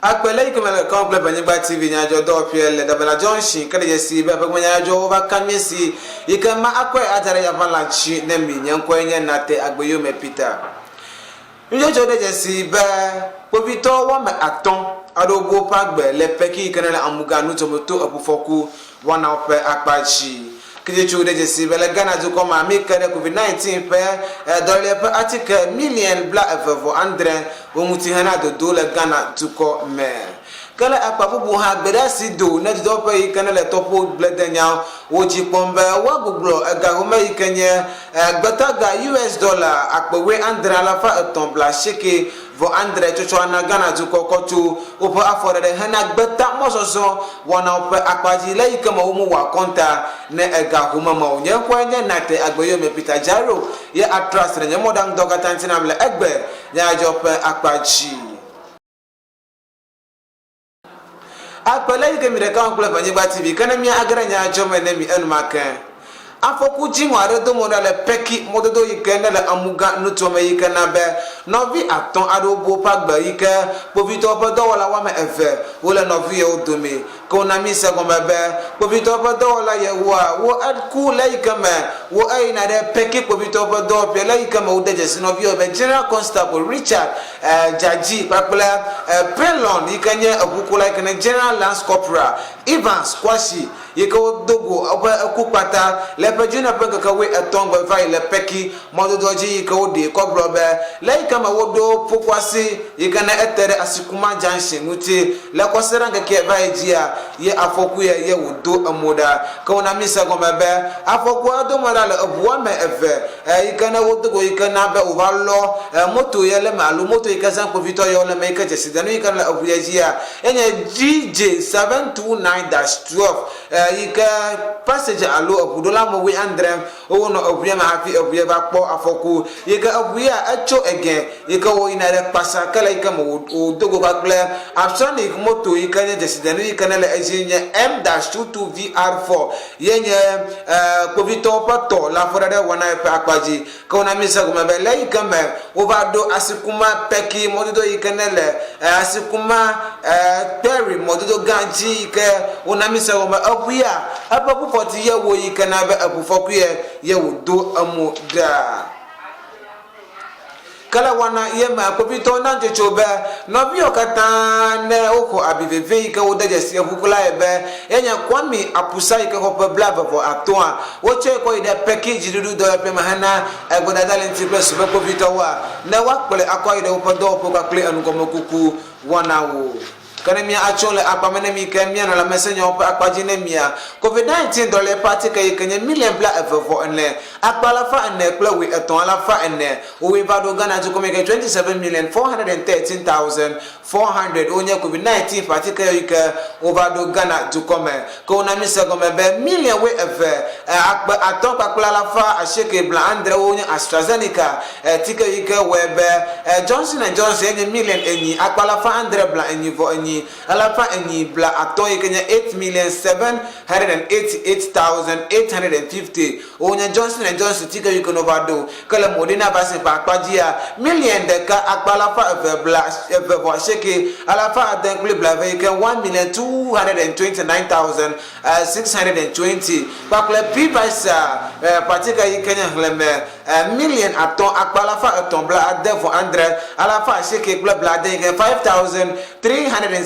Akpe le yi ke mele kɔm kple Benyigba TV nyadzɔdɔwɔƒea le Dabela Junction ke ɖe dzesi be aƒegbe nyadzɔdzɔwo va ka mí si yi ke ma akɔe ada ɖe yaʋalã dzi ne mi. Nye ŋkɔe nye Nate Agbeyome Peter. Nudzɔdzɔ ɖe dzesi be kpovitɔ woame atɔ aɖewo bu woƒe agbe le Peki yi ke ne le Amuga nutome to eʋufɔku wɔnawo ƒe akpa dzi. Kedzitsu ɖe dzesi be le Ghana dukɔ mea, mi ke ɖe Covid 19 ƒe dɔléle ƒe atike miliɔn 29 wo ŋuti hena dodo le Ghana dukɔ me. Ke le akpa bubu hã, gbedeasi do ne dudɔƒe yi ke ne le tɔƒo gbledenya wo dzi kpɔm be woagbuglɔ ega home yi ke nye gbetaga US dɔla akpe wuiadre alafa etɔ̃ blaasieke vɔ adre tsɔtsɔ ana Ghana dukɔ kɔ tso woƒe afɔɖeɖe hena gbeta mɔzɔzɔ wɔnawo ƒe akpa dzi le yi ke me womewɔ akɔnta ne ega home ma o. Nye ŋkɔe nye Nate Agbeyome Peter Jairo ye atrɔ asi ɖe nye mɔɖaŋudɔ katã ŋuti nam le egbe nyadzɔ ƒe akpa dzi. Akpe le yi ke mi ɖeka wɔm kple Ʋenyigba TV ke ne mia age ɖe nya dzɔ me ne mi enumake. Afɔku dziŋɔ aɖe do mo ɖa le Peki mɔdodo yi ke ne le Amuga nutoa me yi ke na be nɔvi atɔ aɖewo bu woƒe agbe yi ke kpovitɔwo ƒe dɔwɔla woame eve wole nɔvi yewo dome. Ke wona mi se gɔme be kpovitɔwo ƒe dɔwɔla yewoa wo eku le yi ke me wo eyina ɖe Peki kpovitɔwo ƒe dɔwɔƒea le yi ke me wode dzesi nɔviwo be General Constable Richard Dzadzi kpakple Pelon yi ke nye eʋukula yi ke nye General Lance Corporal Evans Kwasi yi ke wodo go eƒe eku kpata le ƒe June ƒe ŋkeke wuietɔ̃ gbe va yi le Peki mɔdodoa dzi yi ke woɖee kɔ gblɔ be le yi ke me woɖo Pokuase yi ke ne ete ɖe Asikuma Junction ŋuti le kɔsiɖa ŋkekea va yi dzia ye afɔku ya ye wòdo emo ɖa. Ke wona míse gɔme be afɔkua do mo ɖa le eʋu woame eve yi ke ne wodo go yi ke na be wòva lɔ moto ye le eme alo moto yi ke zãm kpovitɔ yewo le eme yi ke dzesidenu yi ke le eʋu ye dzia ye nye GJ 729-12 yi ke passenger alo eʋuɖola ame wuiadre wonɔ eʋu ya me hafi eʋu ya va kpɔ afɔku yi ke eʋu ya etso ege yi ke woyina ɖe kpasa ke le yi ke me wòdo go kpakple Apsonic moto yi ke nye dzesidenu yi ke ne le edzi nye M-22VR4 ye nye kpovitɔwo ƒe tɔ le afɔɖeɖe wɔna ƒe akpa dzi. Ke wona míese gɔme be le yi ke me wova ɖo Asikuma Peki mɔdodo yi ke ne le Asikuma Kperi mɔdodo gã dzi yi ke wona míese gɔme eʋu ya eƒe ʋufɔti ye wo yi ke na be eʋufɔkuye ye wòdo emo ɖa. Ke le wɔna ye mea, kpovitɔwo na nutsotso be nɔviwo katã ne woxɔ abi vevie yi ke wode dzesi eʋukulae be yenye Kwame Apusa yi ke xɔ ƒe blaeve-vɔ-atɔ̃a, wotsɔe kɔ yi ɖe Peki dziɖuɖu dɔyɔƒea me hena egbedada le ŋuti kple subekpovitɔwoa ne woakplɔe akɔ ayi ɖe woƒe dɔwɔƒewo kpakple enugɔmekuku wɔnawo. Ke ne mía atso le akpa me ne mí ke mía nɔ lãmesẽnyawo ƒe akpa dzi ne mía Covid 19 dɔléle ƒe atike yi ke nye miliɔn 44 akpe 400 kple wuietɔ̃ 400 wowoe va ɖo Ghana dukɔ me yi ke 27,413,400 wonye Covid 19 ƒe atike yi ke wova ɖo Ghana dukɔ me. Ke wona mí se gɔme be miliɔn wuieve akpe atɔ̃ kpakple 870 wonye AstraZeneca tike yi ke wɔe be Johnson and Johnson ye nye miliɔn enyi akpe 744 450 yi ke nye 8,788,850 wonye Johnson and Johnson tike yi ke ne wova ɖo. Ke le Moderna vaccine ƒe akpa dzia, miliɔn ɖeka akpe 228 620 yi ke 1,229,620 kpakple Pfizer ƒe atike yi ke nye xlẽme miliɔn atɔ̃ akpe 376 870 yi ke 5,367 960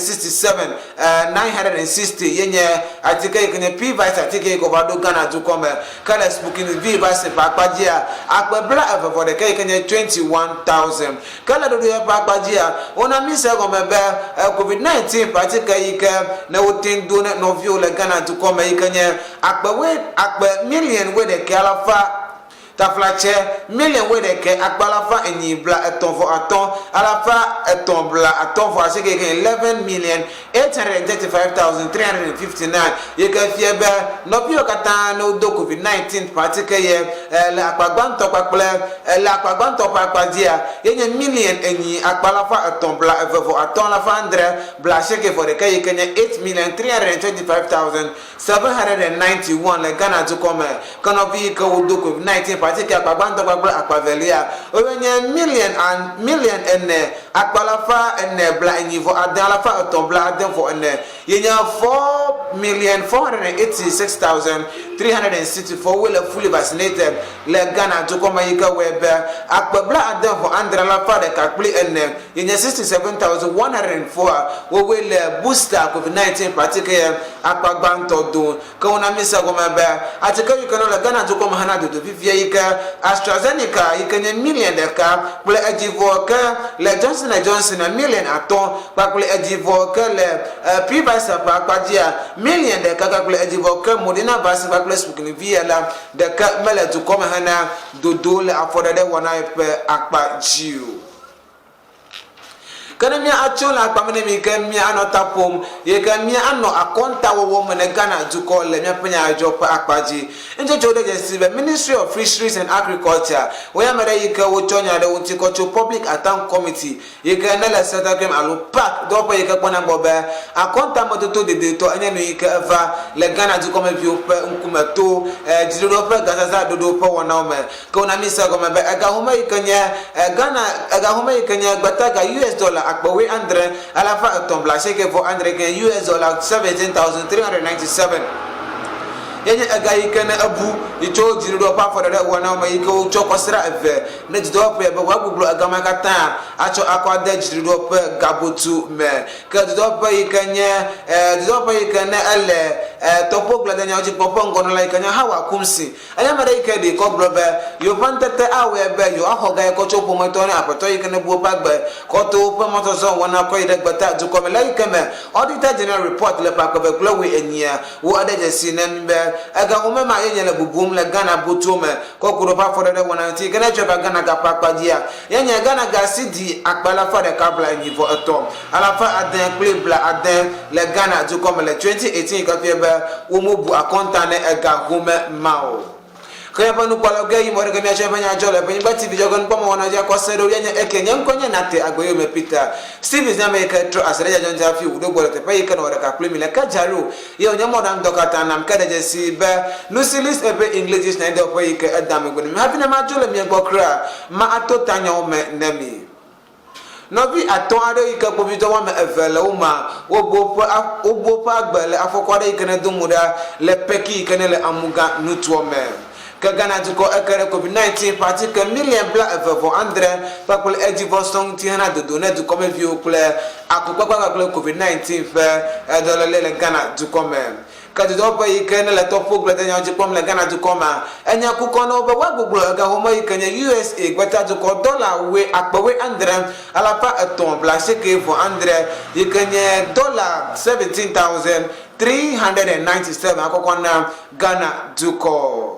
ye nye atike yi ke nye Pfizer atike yi ke wova ɖo Ghana dukɔ me. Ke le Sputnik V vaccine ƒe akpa dzia, akpe 21 yi ke nye 21,000. Ke le ɖoɖoea ƒe akpa dzia, wona míse egɔme be Covid 19 ƒe atike yi ke ne wote ŋu do ne nɔviwo le Ghana dukɔ me yi ke nye akpe wui akpe miliɔn wuiɖekɛ alafa taflatse miliɔn wuiɖekɛ akpe 430 358 yi ke nye 11,835,359 yi ke fia be nɔviwo katã ne wodo Covid 19 ƒe atike ye le akpa gbãtɔ kpakple le akpa gbãtɔ ƒe akpa dzia ye nye miliɔn enyi akpe 325 691 yi ke nye 8,325,791 le Ghana dukɔ me. Ke nɔvi yi ke wodo Covid 19 ƒe ƒe atike akpa gbãtɔ kpakple akpa evelia woe nye miliɔn miliɔn ene akpe alafa ene bla enyi vɔ ade alafa etɔ̃ bla ade vɔ ene ye nye 4,486,364 woe le fully vaccinated le Ghana dukɔ me yi ke wɔe be akpe bla ade vɔ adre alafa ɖeka kpli ene ye nye 67,104 wowoe le booster COVID-19 ƒe atike akpa gbãtɔ do. Ke wona míese egɔme be atike yi ke nɔ le Ghana dukɔ me hena dodo fifia yi ke AstraZeneca yi ke nye miliɔn ɖeka kple edzivɔ ke le Johnson and Johnson miliɔn atɔ̃ kpakple edzivɔ ke le Pfizer ƒe akpa dzia miliɔn ɖeka kpakple edzivɔ ke Moderna vaccine kpakple Sputnik V la ɖeke mele dukɔ me hena dodo le afɔɖeɖe wɔna ƒe akpa dzi o. Ke ne mía atso le akpa me ne mi ke mía anɔ ta ƒom ye ke mía anɔ akɔnta wɔwɔ me ne Ghana dukɔ le míaƒe nyadzɔdzɔ ƒe akpa dzi. Ŋutsotso ɖe dzesi be Ministry of Fisheries and Agriculture wo nye ame ɖe yi ke wotsɔ nya ɖe wo ŋuti kɔ tso Public Account Committee yi ke ne le Setagram alo PAC dɔwɔƒe yi ke kpɔna gbɔ be akɔnta metoto dedetɔ enye nu yi ke eva le Ghana dukɔmeviwo ƒe ŋkume to dziɖuɖu ƒe gazaza ɖoɖo ƒe wɔnawo me. Ke wona míse egɔme be ega home yi ke nye Ghana ega home yi ke nye gbetaga US dɔla akpe wuiadre alafa etɔ̃ blaasieke vɔ adre ke nye US dɔla 17,397 ye nye ega yi ke ne ebu yi tso dziɖuɖua ƒe afɔɖeɖe wɔnawo me yi ke wotsɔ kɔsiɖa eve ne dudɔwɔƒea be woagbugbɔ ega ma katã atsɔ akɔ ade dziɖuɖua ƒe gabotu me. Ke dudɔwɔƒe yi ke nye dudɔwɔƒe yi ke ne ele tɔƒogbledenyawo dzi kpɔm ƒe ŋgɔnɔla yi ke nye Hawa Kumsi Enye ame aɖe yi ke ɖee kɔ gblɔ be yewoƒe ŋutete awɔe be yewoaxɔ ga yi kɔ tso ƒometɔwo ne aƒetɔ yi ke nebu woƒe agbe kɔ to woƒe mɔzɔzɔ wɔna kɔ yi ɖe gbeta dukɔ me le eyi ke me Auditor General Report le ƒe akpe eve kple wui enyia wo eɖe dzesi ne mi be ega home ma ye nye le bubum le Ghana botuwo me kɔ ku ɖe woƒe afɔɖeɖe wɔna ŋuti yi ke ne etsɔe va Ghana ga ƒe akpa dzia ye nye Ghana ga cedi akpe alafa ɖeka bla enyi vɔ etɔ̃ alafa ade kple bla ade le Ghana dukɔ me le 2018 yi ke fia be womebu akɔnta ne ega home ma o. Ke míaƒe nukpɔlawo ge yi mɔ ɖeke míatsɔ míaƒe nya dzɔ le ƒe TV dzɔge nukpɔmɔwɔna dzi akɔ se ɖo ye nye eke. Nye ŋkɔ nye Nate Agbeyome Peter Stevens nye ame yi ke trɔ asi ɖe dzadzɔ ŋuti hafi wòɖo gbɔ le teƒe yi ke nɔ ɖeka kpli mi le. Ke Jaro ye wònye mɔɖaŋudɔ katã nam ke ɖe dzesi be nusi list eƒe English dictionary dɔwɔƒe yi ke eda megbe na mi hafi ne madzo le mia gbɔ kura ma ato tanyawo me ne mi. Nɔvi atɔ̃ aɖewo yi ke kpovitɔ woame eve le wo mea, wobu woƒe wobu woƒe agbe le afɔku aɖe yi ke nedo mo ɖa le Peki yi ke nele Amuga nutoa me. Ke Ghana dukɔ eke ɖe Covid 19 ƒe atike miliɔn bla eve vɔ adre kpakple edzivɔ sɔŋ ŋuti hena dodo ne dukɔmeviwo kple akokpakpa kpakple Covid 19 ƒe dɔléle le Ghana dukɔ me. Ke dudɔwɔƒe yi ke ne le tɔƒo gbledenyawo dzi kpɔm le Ghana dukɔ mea, enya kukɔ na wo be woagbugbɔ ega home yi ke nye USA gbetadukɔ dɔla wue akpe wuiadre alafa etɔ̃ blaasieke vɔ adre yi ke nye dɔla 17,397 akɔkɔ na Ghana dukɔ.